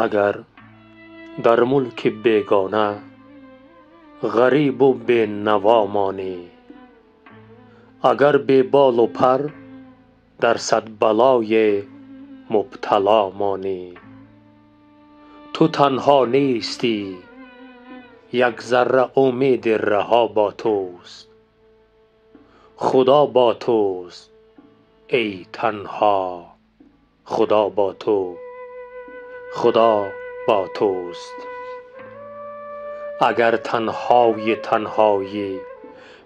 Агар дар мулки бегона ғарибу бенаво монӣ, агар бе болу пар дар сад балое мубтало монӣ, ту танҳо нестӣ, як зарра умеди раҳо бо туст. Худо бо туст, эй танҳо, Худо бо ту, Худо бо туст. Агар танҳои танҳоӣ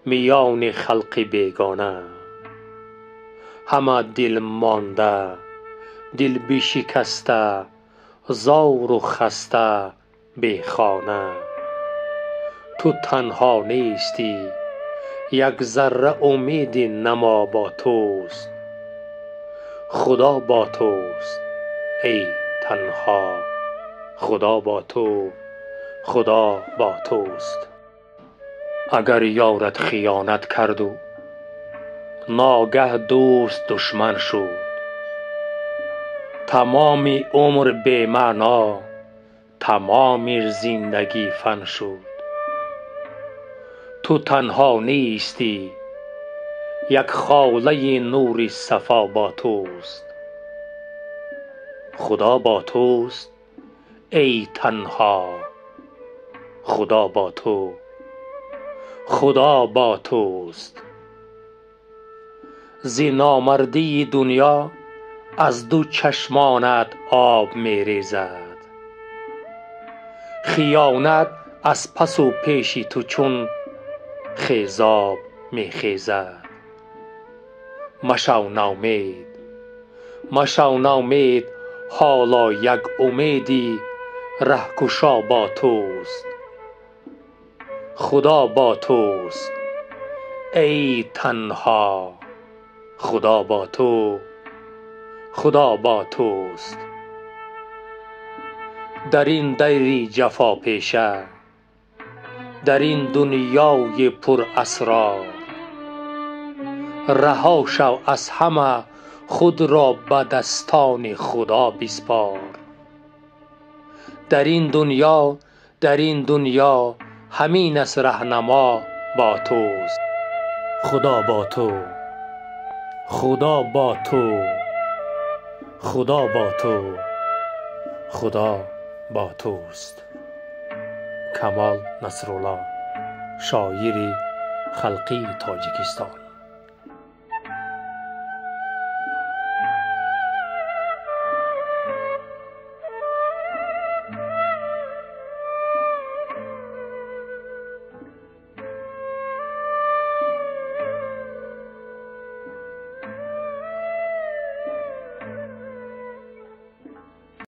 миёни халқи бегона, ҳама дилмонда, дилбишикаста, зору хаста, бехона, ту танҳо нестӣ, як зарра умеди намо бо туст. Худо бо туст, эй танҳо, Худо бо ту, Худо бо туст. Агар ёрат хиёнат карду ногаҳ дӯст душман шуд, тамоми умр бемаъно, тамоми зиндагӣ фан шуд, ту танҳо нестӣ, як холаи нури сафо бо туст. Худо бо туст, эй танҳо, Худо бо ту, Худо бо туст. Зи номардии дунё аз ду чашмонат об мерезад, хиёнат аз пасу пеши ту чун хезоб мехезад. Машав ноумед, машав ноумед, ҳоло як умеди раҳкушо бо туст. Худо бо туст, эй танҳо, Худо бо ту, Худо бо туст. Дар ин дайри ҷафопеша, дар ин дунёи пурасрор, раҳо шав аз ҳама, худро ба дастони Худо биспор. Дар ин дунё, дар ин дунё ҳамин аст раҳнамо бо туст. Худо бо ту, Худо бо ту, Худо бо ту, Худо бо туст. Камол Насрулло, шоири халқии Тоҷикистон.